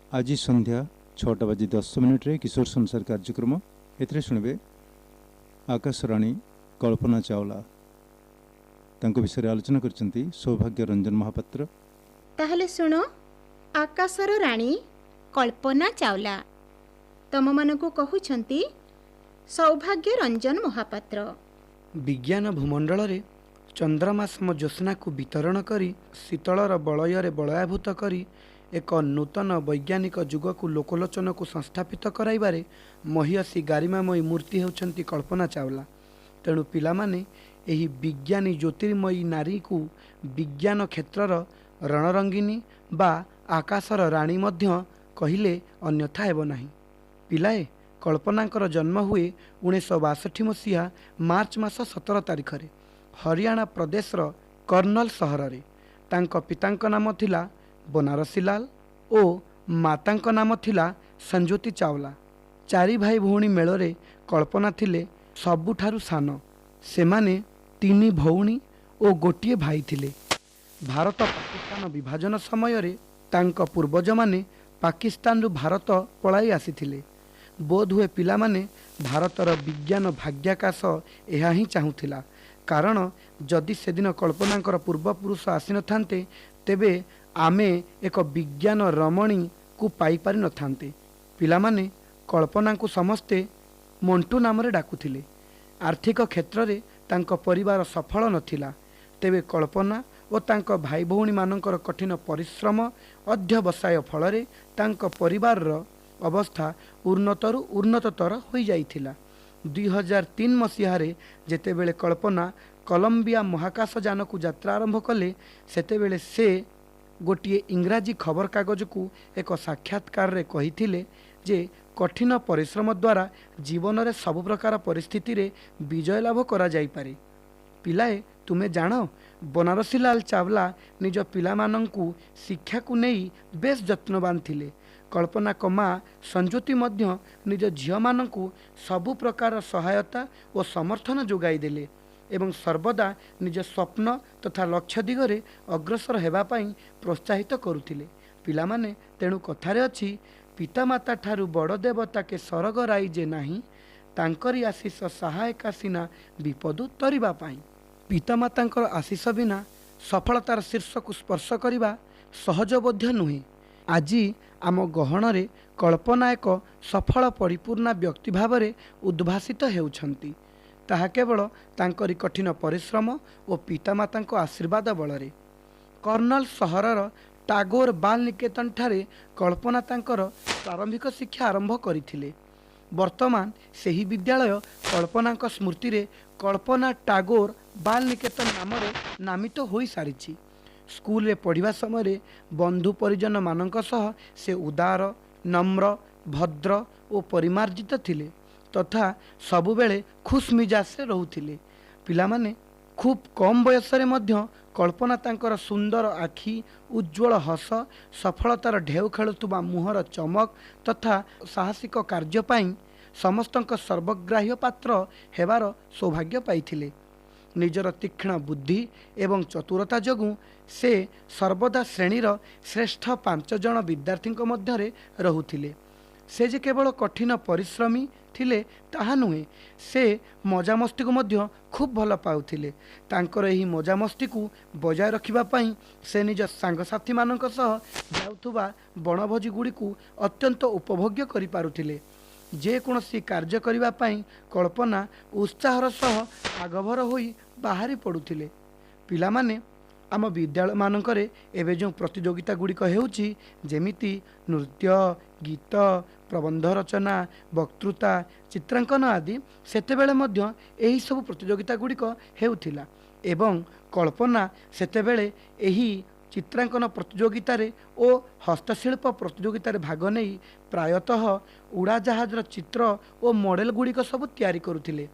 ଆଜି ସନ୍ଧ୍ୟା 6ଟା ବାଜି 10 ମିନିଟ୍ରେ କିଶୋର ସଂସାର କାର୍ଯ୍ୟକ୍ରମ। ଏଥିରେ ଶୁଣିବେ ଆକାଶରାଣୀ କଳ୍ପନା ଚାୱଲା, ତାଙ୍କ ବିଷୟରେ ଆଲୋଚନା କରିଛନ୍ତି ସୌଭାଗ୍ୟ ରଞ୍ଜନ ମହାପାତ୍ର। ତାହେଲେ ଶୁଣ, ଆକାଶର ରାଣୀ କଳ୍ପନା ଚାୱଲା, ତମମାନଙ୍କୁ କହୁଛନ୍ତି ସୌଭାଗ୍ୟ ରଞ୍ଜନ ମହାପାତ୍ର। ବିଜ୍ଞାନ ଭୂମଣ୍ଡଳରେ ଚନ୍ଦ୍ରମା ସମ ଜ୍ୟୋତ୍ସ୍ନାକୁ ବିତରଣ କରି, ଶୀତଳର ବଳୟରେ ବଳୟାଭୂତ କରି ଏକ ନୂତନ ବୈଜ୍ଞାନିକ ଯୁଗକୁ ଲୋକଲୋଚନକୁ ସଂସ୍ଥାପିତ କରାଇବାରେ ମହୀୟସୀ ଗାରିମାମୟୀ ମୂର୍ତ୍ତି ହେଉଛନ୍ତି କଳ୍ପନା ଚାୱଲା। ତେଣୁ ପିଲାମାନେ, ଏହି ବିଜ୍ଞାନୀ ଜ୍ୟୋତିର୍ମୟୀ ନାରୀକୁ ବିଜ୍ଞାନ କ୍ଷେତ୍ରର ରଣରଙ୍ଗିନୀ ବା ଆକାଶର ରାଣୀ ମଧ୍ୟ କହିଲେ ଅନ୍ୟଥା ହେବ ନାହିଁ। ପିଲାଏ, କଳ୍ପନାଙ୍କର ଜନ୍ମ ହୁଏ 1962 ମସିହା ମାର୍ଚ୍ଚ ମାସ 17 ତାରିଖରେ ହରିୟାଣା ପ୍ରଦେଶର କର୍ଣ୍ଣଲ ସହରରେ। ତାଙ୍କ ପିତାଙ୍କ ନାମ ଥିଲା ବନାରସୀଲାଲ ଓ ମାତାଙ୍କ ନାମ ଥିଲା ସଞ୍ଜୋତି ଚାୱଲା। ଚାରି ଭାଇ ଭଉଣୀ ମେଳରେ କଳ୍ପନା ଥିଲେ ସବୁଠାରୁ ସାନ। ସେମାନେ ତିନି ଭଉଣୀ ଓ ଗୋଟିଏ ଭାଇ ଥିଲେ। ଭାରତ ପାକିସ୍ତାନ ବିଭାଜନ ସମୟରେ ତାଙ୍କ ପୂର୍ବଜମାନେ ପାକିସ୍ତାନରୁ ଭାରତ ପଳାଇ ଆସିଥିଲେ। ବୋଧହୁଏ ପିଲାମାନେ, ଭାରତର ବିଜ୍ଞାନ ଭାଗ୍ୟାକାଶ ଏହା ହିଁ ଚାହୁଁଥିଲା। କାରଣ ଯଦି ସେଦିନ କଳ୍ପନାଙ୍କର ପୂର୍ବପୁରୁଷ ଆସିନଥାନ୍ତେ, ତେବେ ଆମେ ଏକ ବିଜ୍ଞାନ ରମଣୀକୁ ପାଇପାରିନଥାନ୍ତେ। ପିଲାମାନେ, କଳ୍ପନାଙ୍କୁ ସମସ୍ତେ ମଣ୍ଟୁ ନାମରେ ଡାକୁଥିଲେ। ଆର୍ଥିକ କ୍ଷେତ୍ରରେ ତାଙ୍କ ପରିବାର ସଫଳ ନଥିଲା। ତେବେ କଳ୍ପନା ଓ ତାଙ୍କ ଭାଇ ଭଉଣୀମାନଙ୍କର କଠିନ ପରିଶ୍ରମ, ଅଧ୍ୟବସାୟ ଫଳରେ ତାଙ୍କ ପରିବାରର ଅବସ୍ଥା ଉନ୍ନତରୁ ଉନ୍ନତତର ହୋଇଯାଇଥିଲା। 2003 ମସିହାରେ ଯେତେବେଳେ କଳ୍ପନା କଲମ୍ବିଆ ମହାକାଶ ଯାନକୁ ଯାତ୍ରା ଆରମ୍ଭ କଲେ, ସେତେବେଳେ ସେ ଗୋଟିଏ ଇଂରାଜୀ ଖବରକାଗଜକୁ ଏକ ସାକ୍ଷାତକାରରେ କହିଥିଲେ ଯେ କଠିନ ପରିଶ୍ରମ ଦ୍ୱାରା ଜୀବନରେ ସବୁ ପ୍ରକାର ପରିସ୍ଥିତିରେ ବିଜୟ ଲାଭ କରାଯାଇପାରେ। ପିଲାଏ, ତୁମେ ଜାଣ, ବନାରସୀଲାଲ ଚାୱଲା ନିଜ ପିଲାମାନଙ୍କୁ ଶିକ୍ଷାକୁ ନେଇ ବେଶ ଯତ୍ନବାନ ଥିଲେ। କଳ୍ପନାଙ୍କ ମା ସଞ୍ଜୋତି ମଧ୍ୟ ନିଜ ଝିଅମାନଙ୍କୁ ସବୁ ପ୍ରକାର ସହାୟତା ଓ ସମର୍ଥନ ଯୋଗାଇ ଦେଲେ ଏବଂ ସର୍ବଦା ନିଜ ସ୍ୱପ୍ନ ତଥା ଲକ୍ଷ୍ୟ ଦିଗରେ ଅଗ୍ରସର ହେବା ପାଇଁ ପ୍ରୋତ୍ସାହିତ କରୁଥିଲେ। ପିଲାମାନେ, ତେଣୁ କଥାରେ ଅଛି, ପିତାମାତା ଠାରୁ ବଡ଼ ଦେବତା କେ ସରଗ ରାଇଜେ ନାହିଁ, ତାଙ୍କରି ଆଶିଷ ସହାୟକା ସିନା ବିପଦୁ ତରିବା ପାଇଁ। ପିତାମାତାଙ୍କର ଆଶିଷ ବିନା ସଫଳତାର ଶୀର୍ଷକୁ ସ୍ପର୍ଶ କରିବା ସହଜ ବୋଧ୍ୟ ନୁହେଁ। ଆଜି ଆମ ଗହଣରେ କଳ୍ପନା ଏକ ସଫଳ ପରିପୂର୍ଣ୍ଣା ବ୍ୟକ୍ତି ଭାବରେ ଉଦ୍ଭାସିତ ହେଉଛନ୍ତି, ତାହା କେବଳ ତାଙ୍କରି କଠିନ ପରିଶ୍ରମ ଓ ପିତାମାତାଙ୍କ ଆଶୀର୍ବାଦ ବଳରେ। କର୍ଣ୍ଣଲ ସହରର ଟାଗୋର ବାଲ ନିକେତନ ଠାରେ କଳ୍ପନା ତାଙ୍କର ପ୍ରାରମ୍ଭିକ ଶିକ୍ଷା ଆରମ୍ଭ କରିଥିଲେ। ବର୍ତ୍ତମାନ ସେହି ବିଦ୍ୟାଳୟ କଳ୍ପନାଙ୍କ ସ୍ମୃତିରେ କଳ୍ପନା ଟାଗୋର ବାଲ ନିକେତନ ନାମରେ ନାମିତ ହୋଇସାରିଛି। ସ୍କୁଲରେ ପଢ଼ିବା ସମୟରେ ବନ୍ଧୁ ପରିଜନମାନଙ୍କ ସହ ସେ ଉଦାର, ନମ୍ର, ଭଦ୍ର ଓ ପରିମାର୍ଜିତ ଥିଲେ ତଥା ସବୁବେଳେ ଖୁସ୍ ମିଜାଜରେ ରହୁଥିଲେ। ପିଲାମାନେ, ଖୁବ୍ କମ୍ ବୟସରେ ମଧ୍ୟ କଳ୍ପନା ତାଙ୍କର ସୁନ୍ଦର ଆଖି, ଉଜ୍ଜ୍ୱଳ ହସ, ସଫଳତାର ଢେଉ ଖେଳୁଥିବା ମୁହଁର ଚମକ ତଥା ସାହସିକ କାର୍ଯ୍ୟ ପାଇଁ ସମସ୍ତଙ୍କ ସର୍ବଗ୍ରାହ୍ୟ ପାତ୍ର ହେବାର ସୌଭାଗ୍ୟ ପାଇଥିଲେ। ନିଜର ତୀକ୍ଷ୍ଣ ବୁଦ୍ଧି ଏବଂ ଚତୁରତା ଯୋଗୁଁ ସେ ସର୍ବଦା ଶ୍ରେଣୀର ଶ୍ରେଷ୍ଠ ପାଞ୍ଚ ଜଣ ବିଦ୍ୟାର୍ଥୀଙ୍କ ମଧ୍ୟରେ ରହୁଥିଲେ। ସେ ଯେ କେବଳ କଠିନ ପରିଶ୍ରମୀ ଥିଲେ ତାହା ନୁହେଁ, ସେ ମଜାମସ୍ତିକୁ ମଧ୍ୟ ଖୁବ୍ ଭଲ ପାଉଥିଲେ। ତାଙ୍କର ଏହି ମଜାମସ୍ତିକୁ ବଜାୟ ରଖିବା ପାଇଁ ସେ ନିଜ ସାଙ୍ଗସାଥିମାନଙ୍କ ସହ ଯାଉଥିବା ବଣଭୋଜି ଗୁଡ଼ିକୁ ଅତ୍ୟନ୍ତ ଉପଭୋଗ୍ୟ କରିପାରୁଥିଲେ। ଯେକୌଣସି କାର୍ଯ୍ୟ କରିବା ପାଇଁ କଳ୍ପନା ଉତ୍ସାହର ସହ ଆଗଭର ହୋଇ ବାହାରି ପଡ଼ୁଥିଲେ। ପିଲାମାନେ, ଆମ ବିଦ୍ୟାଳୟମାନଙ୍କରେ ଏବେ ଯେଉଁ ପ୍ରତିଯୋଗିତା ଗୁଡ଼ିକ ହେଉଛି, ଯେମିତି ନୃତ୍ୟ, ଗୀତ, ପ୍ରବନ୍ଧ ରଚନା, ବକ୍ତୃତା, ଚିତ୍ରାଙ୍କନ ଆଦି, ସେତେବେଳେ ମଧ୍ୟ ଏହିସବୁ ପ୍ରତିଯୋଗିତା ଗୁଡ଼ିକ ହେଉଥିଲା ଏବଂ କଳ୍ପନା ସେତେବେଳେ ଏହି ଚିତ୍ରାଙ୍କନ ପ୍ରତିଯୋଗିତାରେ ଓ ହସ୍ତଶିଳ୍ପ ପ୍ରତିଯୋଗିତାରେ ଭାଗ ନେଇ ପ୍ରାୟତଃ ଉଡ଼ାଜାହାଜର ଚିତ୍ର ଓ ମଡ଼େଲ ଗୁଡ଼ିକ ସବୁ ତିଆରି କରୁଥିଲେ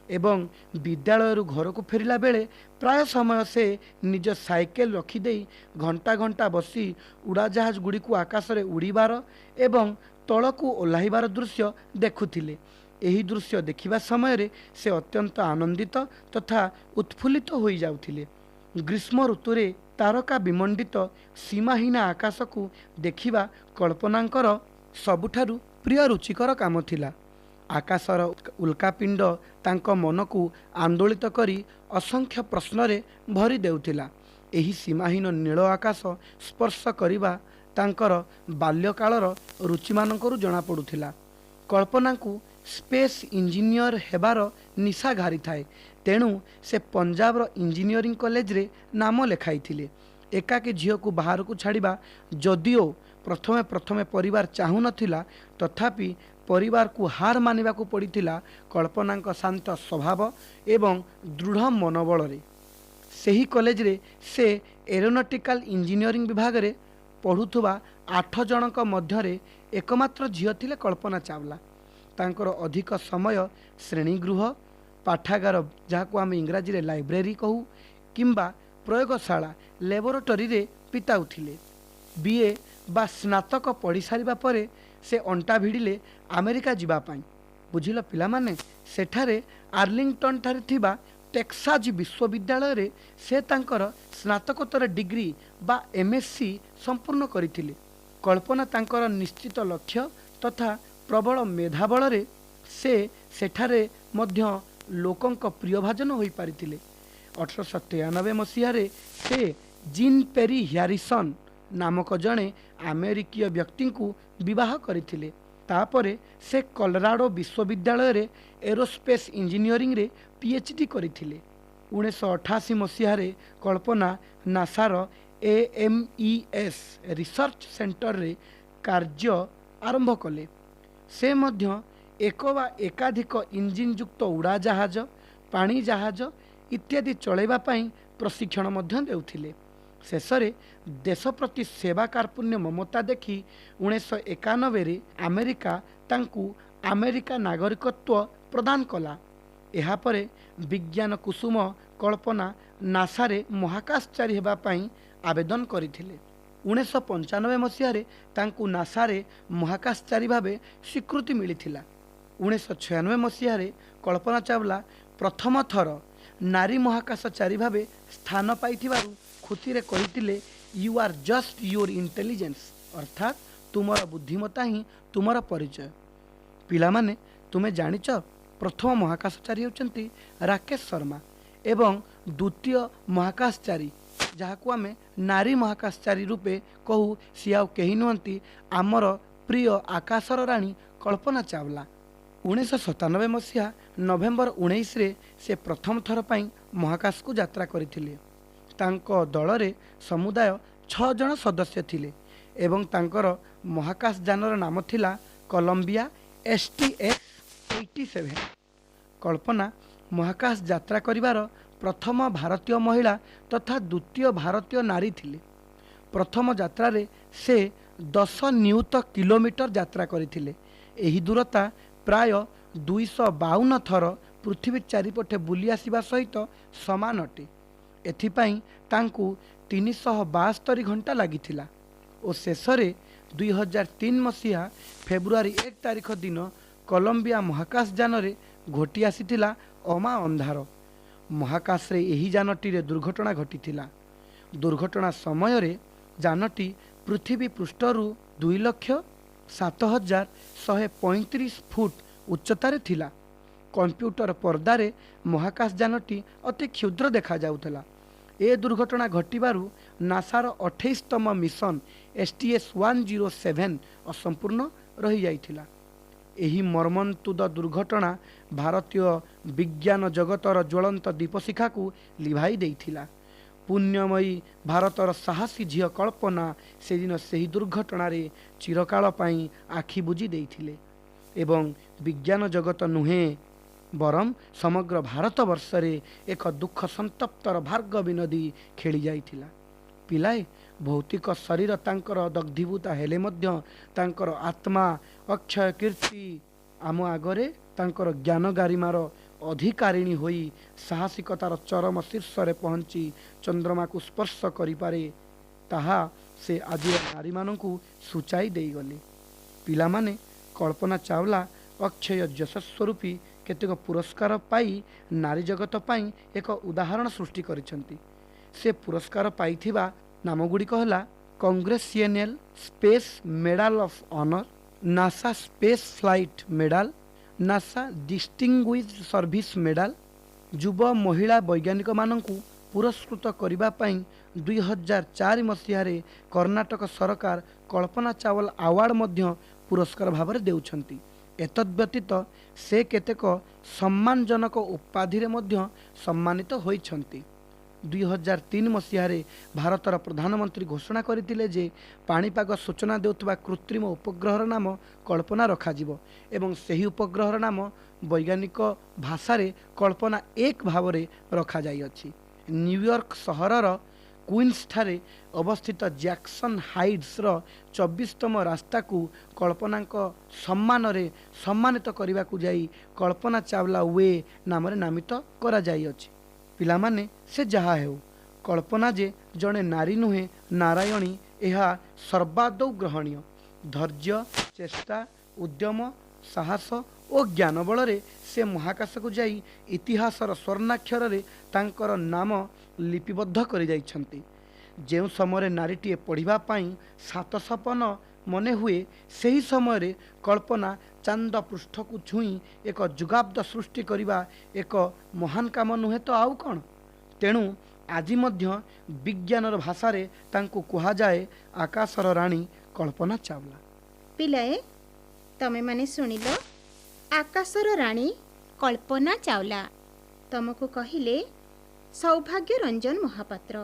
ଏବଂ ବିଦ୍ୟାଳୟରୁ ଘରକୁ ଫେରିଲା ବେଳେ ପ୍ରାୟ ସମୟ ସେ ନିଜ ସାଇକେଲ ରଖିଦେଇ ଘଣ୍ଟା ଘଣ୍ଟା ବସି ଉଡ଼ାଜାହାଜ ଗୁଡ଼ିକୁ ଆକାଶରେ ଉଡ଼ିବାର ଏବଂ ତଳକୁ ଓହ୍ଲାଇବାର ଦୃଶ୍ୟ ଦେଖୁଥିଲେ। ଏହି ଦୃଶ୍ୟ ଦେଖିବା ସମୟରେ ସେ ଅତ୍ୟନ୍ତ ଆନନ୍ଦିତ ତଥା ଉତ୍ଫୁଲ୍ଲିତ ହୋଇଯାଉଥିଲେ। ଗ୍ରୀଷ୍ମ ଋତୁରେ ତାରକା ବିମଣ୍ଡିତ ସୀମାହୀନ ଆକାଶକୁ ଦେଖିବା କଳ୍ପନାଙ୍କର ସବୁଠାରୁ ପ୍ରିୟ ରୁଚିକର କାମ ଥିଲା। ଆକାଶର ଉଲ୍କାପିଣ୍ଡ ତାଙ୍କ ମନକୁ ଆନ୍ଦୋଳିତ କରି ଅସଂଖ୍ୟ ପ୍ରଶ୍ନରେ ଭରି ଦେଉଥିଲା। ଏହି ସୀମାହୀନ ନୀଳ ଆକାଶ ସ୍ପର୍ଶ କରିବା ତାଙ୍କର ବାଲ୍ୟକାଳର ରୁଚିମାନଙ୍କରୁ ଜଣାପଡ଼ୁଥିଲା। କଳ୍ପନାଙ୍କୁ ସ୍ପେସ୍ ଇଞ୍ଜିନିୟର ହେବାର ନିଶା ଘାରିଥାଏ। ତେଣୁ ସେ ପଞ୍ଜାବର ଇଞ୍ଜିନିୟରିଂ କଲେଜରେ ନାମ ଲେଖାଇଥିଲେ। ଏକାକୀ ଝିଅକୁ ବାହାରକୁ ଛାଡ଼ିବା ଯଦିଓ ପ୍ରଥମେ ପ୍ରଥମେ ପରିବାର ଚାହୁଁନଥିଲା, ତଥାପି ପରିବାରକୁ ହାର ମାନିବାକୁ ପଡ଼ିଥିଲା କଳ୍ପନାଙ୍କ ଶାନ୍ତ ସ୍ୱଭାବ ଏବଂ ଦୃଢ଼ ମନୋବଳରେ। ସେହି କଲେଜରେ ସେ ଏରୋନଟିକାଲ ଇଞ୍ଜିନିୟରିଂ ବିଭାଗରେ ପଢ଼ୁଥିବା 8 ଜଣଙ୍କ ମଧ୍ୟରେ ଏକମାତ୍ର ଝିଅ ଥିଲେ କଳ୍ପନା ଚାୱଲା। ତାଙ୍କର ଅଧିକ ସମୟ ଶ୍ରେଣୀଗୃହ, ପାଠାଗାର, ଯାହାକୁ ଆମେ ଇଂରାଜୀରେ ଲାଇବ୍ରେରୀ କହୁ, କିମ୍ବା ପ୍ରୟୋଗଶାଳା, ଲ୍ୟାବୋରେଟୋରୀରେ ବିତାଉଥିଲେ। ବିଏ ବା ସ୍ନାତକ ପଢ଼ି ସାରିବା ପରେ ସେ ଅଣ୍ଟା ଭିଡ଼ିଲେ ଆମେରିକା ଯିବା ପାଇଁ। ବୁଝିଲ ପିଲାମାନେ, ସେଠାରେ ଆର୍ଲିଂଟନ୍ ଠାରେ ଥିବା ଟେକ୍ସାଜ ବିଶ୍ୱବିଦ୍ୟାଳୟରେ ସେ ତାଙ୍କର ସ୍ନାତକୋତ୍ତର ଡିଗ୍ରୀ ବା ଏମ୍ଏସ୍ସି ସମ୍ପୂର୍ଣ୍ଣ କରିଥିଲେ। କଳ୍ପନା ତାଙ୍କର ନିଶ୍ଚିତ ଲକ୍ଷ୍ୟ ତଥା ପ୍ରବଳ ମେଧାବଳରେ ସେ ସେଠାରେ ମଧ୍ୟ ଲୋକଙ୍କ ପ୍ରିୟଭାଜନ ହୋଇପାରିଥିଲେ। 1893 ମସିହାରେ ସେ ଜିନ୍ ପେରି ହ୍ୟାରିସନ୍ ନାମକ ଜଣେ ଆମେରିକୀୟ ବ୍ୟକ୍ତିଙ୍କୁ ବିବାହ କରିଥିଲେ। ତାପରେ ସେ କଲରାଡୋ ବିଶ୍ୱବିଦ୍ୟାଳୟରେ ଏରୋସ୍ପେସ୍ ଇଞ୍ଜିନିୟରିଂରେ ପିଏଚ୍ ଡି କରିଥିଲେ। 1988 ମସିହାରେ କଳ୍ପନା ନାସାର ଏଏମ୍ଇଏସ୍ ରିସର୍ଚ୍ଚ ସେଣ୍ଟରରେ କାର୍ଯ୍ୟ ଆରମ୍ଭ କଲେ। ସେ ମଧ୍ୟ ଏକ ବା ଏକାଧିକ ଇଞ୍ଜିନ୍ଯୁକ୍ତ ଉଡ଼ାଜାହାଜ, ପାଣି ଜାହାଜ ଇତ୍ୟାଦି ଚଳାଇବା ପାଇଁ ପ୍ରଶିକ୍ଷଣ ମଧ୍ୟ ଦେଉଥିଲେ। ଶେଷରେ ଦେଶ ପ୍ରତି ସେବା କାର୍ପଣ୍ୟ ମମତା ଦେଖି 1991ରେ ଆମେରିକା ତାଙ୍କୁ ଆମେରିକା ନାଗରିକତ୍ୱ ପ୍ରଦାନ କଲା। ଏହାପରେ ବିଜ୍ଞାନ କୁସୁମ କଳ୍ପନା ନାସାରେ ମହାକାଶଚାରୀ ହେବା ପାଇଁ ଆବେଦନ କରିଥିଲେ। 1995 ମସିହାରେ ତାଙ୍କୁ ନାସାରେ ମହାକାଶଚାରୀ ଭାବେ ସ୍ୱୀକୃତି ମିଳିଥିଲା। 1996 ମସିହାରେ କଳ୍ପନା ଚାୱଲା ପ୍ରଥମ ଥର ନାରୀ ମହାକାଶଚାରୀ ଭାବେ ସ୍ଥାନ ପାଇଥିବାରୁ ଖୁସିରେ କହିଥିଲେ, "You are just your intelligence", ଅର୍ଥାତ୍ ତୁମର ବୁଦ୍ଧିମତ୍ତା ହିଁ ତୁମର ପରିଚୟ। ପିଲାମାନେ, ତୁମେ ଜାଣିଛ, ପ୍ରଥମ ମହାକାଶଚାରୀ ହେଉଛନ୍ତି ରାକେଶ ଶର୍ମା ଏବଂ ଦ୍ୱିତୀୟ ମହାକାଶଚାରୀ, ଯାହାକୁ ଆମେ ନାରୀ ମହାକାଶଚାରୀ ରୂପେ କହୁ, ସିଏ ଆଉ କେହି ନୁହନ୍ତି, ଆମର ପ୍ରିୟ ଆକାଶର ରାଣୀ କଳ୍ପନା ଚାୱଲା। 1997 ମସିହା ନଭେମ୍ବର 19ରେ ସେ ପ୍ରଥମ ଥର ପାଇଁ ମହାକାଶକୁ ଯାତ୍ରା କରିଥିଲେ। ତାଙ୍କ ଦଳରେ ସମୁଦାୟ 6 ଜଣ ସଦସ୍ୟ ଥିଲେ ଏବଂ ତାଙ୍କର ମହାକାଶ ଯାନର ନାମ ଥିଲା କଲମ୍ବିଆ STS-87। କଳ୍ପନା ମହାକାଶ ଯାତ୍ରା କରିବାର ପ୍ରଥମ ଭାରତୀୟ ମହିଳା ତଥା ଦ୍ୱିତୀୟ ଭାରତୀୟ ନାରୀ ଥିଲେ। ପ୍ରଥମ ଯାତ୍ରାରେ ସେ 10 ନିୟୁତ କିଲୋମିଟର ଯାତ୍ରା କରିଥିଲେ। ଏହି ଦୂରତା ପ୍ରାୟ 252 ଥର ପୃଥିବୀ ଚାରିପଟେ ବୁଲି ଆସିବା ସହିତ ସମାନ ଅଟେ। ଏଥିପାଇଁ ତାଙ୍କୁ 372 ଘଣ୍ଟା ଲାଗିଥିଲା ଓ ଶେଷରେ 2003 ମସିହା ଫେବୃଆରୀ 1 ତାରିଖ ଦିନ କଲମ୍ବିଆ ମହାକାଶ ଯାନରେ ଘୋଟି ଆସିଥିଲା ଅମା ଅନ୍ଧାର। ମହାକାଶରେ ଏହି ଯାନଟିରେ ଦୁର୍ଘଟଣା ଘଟିଥିଲା। ଦୁର୍ଘଟଣା ସମୟରେ ଯାନଟି ପୃଥିବୀ ପୃଷ୍ଠରୁ 2,07,135 ଫୁଟ ଉଚ୍ଚତାରେ ଥିଲା। କମ୍ପ୍ୟୁଟର ପର୍ଦ୍ଦାରେ ମହାକାଶ ଯାନଟି ଅତି କ୍ଷୁଦ୍ର ଦେଖାଯାଉଥିଲା। ଏ ଦୁର୍ଘଟଣା ଘଟିବାରୁ ନାସାର 28ତମ ମିଶନ STS-107 ଅସମ୍ପୂର୍ଣ୍ଣ ରହିଯାଇଥିଲା। ଏହି ମର୍ମନ୍ତୁଦ ଦୁର୍ଘଟଣା ଭାରତୀୟ ବିଜ୍ଞାନ ଜଗତର ଜ୍ୱଳନ୍ତ ଦୀପଶିଖାକୁ ଲିଭାଇ ଦେଇଥିଲା। ପୁଣ୍ୟମୟୀ ଭାରତର ସାହସୀ ଝିଅ କଳ୍ପନା ସେଦିନ ସେହି ଦୁର୍ଘଟଣାରେ ଚିରକାଳ ପାଇଁ ଆଖି ବୁଜି ଦେଇଥିଲେ ଏବଂ ବିଜ୍ଞାନ ଜଗତ ନୁହେଁ, ବରଂ ସମଗ୍ର ଭାରତବର୍ଷରେ ଏକ ଦୁଃଖ ସନ୍ତପ୍ତର ଭାର୍ଗବୀ ନଦୀ ଖେଳି ଯାଇଥିଲା। ପିଲାଏ, ଭୌତିକ ଶରୀର ତାଙ୍କର ଦଗ୍ଧୀଭୂତ ହେଲେ ମଧ୍ୟ ତାଙ୍କର ଆତ୍ମା ଅକ୍ଷୟ କୀର୍ତ୍ତି ଆମ ଆଗରେ ତାଙ୍କର ଜ୍ଞାନ ଗାରିମାର ଅଧିକାରିଣୀ ହୋଇ ସାହସିକତାର ଚରମ ଶୀର୍ଷରେ ପହଞ୍ଚି ଚନ୍ଦ୍ରମାକୁ ସ୍ପର୍ଶ କରିପାରେ, ତାହା ସେ ଆଜିର ନାରୀମାନଙ୍କୁ ସୂଚାଇ ଦେଇଗଲେ। ପିଲାମାନେ, କଳ୍ପନା ଚାୱଲା ଅକ୍ଷୟ ଯଶସ୍ୱରୂପୀ କେତେକ ପୁରସ୍କାର ପାଇ ନାରୀ ଜଗତ ପାଇଁ ଏକ ଉଦାହରଣ ସୃଷ୍ଟି କରିଛନ୍ତି। ସେ ପୁରସ୍କାର ପାଇଥିବା ନାମଗୁଡ଼ିକ ହେଲା Congressional Space Medal of Honor, NASA Space Flight Medal, NASA Distinguished Service Medal. ଯୁବ ମହିଳା ବୈଜ୍ଞାନିକମାନଙ୍କୁ ପୁରସ୍କୃତ କରିବା ପାଇଁ 2004 ମସିହାରେ କର୍ଣ୍ଣାଟକ ସରକାର କଳ୍ପନା ଚାୱଲା ଆୱାର୍ଡ଼ ମଧ୍ୟ ପୁରସ୍କାର ଭାବରେ ଦେଉଛନ୍ତି। ଏତଦ୍ ବ୍ୟତୀତ ସେ କେତେକ ସମ୍ମାନଜନକ ଉପାଧିରେ ମଧ୍ୟ ସମ୍ମାନିତ ହୋଇଛନ୍ତି। 2003 ମସିହାରେ ଭାରତର ପ୍ରଧାନମନ୍ତ୍ରୀ ଘୋଷଣା କରିଥିଲେ ଯେ ପାଣିପାଗ ସୂଚନା ଦେଉଥିବା କୃତ୍ରିମ ଉପଗ୍ରହର ନାମ କଳ୍ପନା ରଖାଯିବ ଏବଂ ସେହି ଉପଗ୍ରହର ନାମ ବୈଜ୍ଞାନିକ ଭାଷାରେ କଳ୍ପନା 1 ଭାବରେ ରଖାଯାଇଅଛି। ନ୍ୟୁୟର୍କ ସହରର କୁଇନ୍ସଠାରେ ଅବସ୍ଥିତ ଜ୍ୟାକ୍ସନ୍ ହାଇଟ୍ସର 24ତମ ରାସ୍ତାକୁ କଳ୍ପନାଙ୍କ ସମ୍ମାନରେ ସମ୍ମାନିତ କରିବାକୁ ଯାଇ କଳ୍ପନା ଚାୱଲା we ନାମରେ ନାମିତ କରାଯାଇଅଛି। ପିଲାମାନେ, ସେ ଯାହା ହେଉ, କଳ୍ପନା ଯେ ଜଣେ ନାରୀ ନୁହେଁ ନାରାୟଣୀ, ଏହା ସର୍ବାଦୌ ଗ୍ରହଣୀୟ। ଧୈର୍ଯ୍ୟ, ଚେଷ୍ଟା, ଉଦ୍ୟମ, ସାହସ ଓ ଜ୍ଞାନ ବଳରେ ସେ ମହାକାଶକୁ ଯାଇ ଇତିହାସର ସ୍ୱର୍ଣ୍ଣାକ୍ଷରରେ ତାଙ୍କର ନାମ ଲିପିବଦ୍ଧ କରିଯାଇଛନ୍ତି। ଯେଉଁ ସମୟରେ ନାରୀଟିଏ ପଢ଼ିବା ପାଇଁ ସାତ ସପନ ମନେ ହୁଏ, ସେହି ସମୟରେ କଳ୍ପନା ଚାନ୍ଦ ପୃଷ୍ଠକୁ ଛୁଇଁ ଏକ ଯୁଗାବ୍ଦ ସୃଷ୍ଟି କରିବା ଏକ ମହାନ କାମ ନୁହେଁ ତ ଆଉ କ'ଣ? ତେଣୁ ଆଜି ମଧ୍ୟ ବିଜ୍ଞାନର ଭାଷାରେ ତାଙ୍କୁ କୁହାଯାଏ ଆକାଶର ରାଣୀ କଳ୍ପନା ଚାୱଲା। ପିଲାଏ, ତମେମାନେ ଶୁଣିଲ ଆକାଶର ରାଣୀ କଳ୍ପନା ଚାୱଲା। ତମକୁ କହିଲେ ସୌଭାଗ୍ୟ ରଞ୍ଜନ ମହାପାତ୍ର।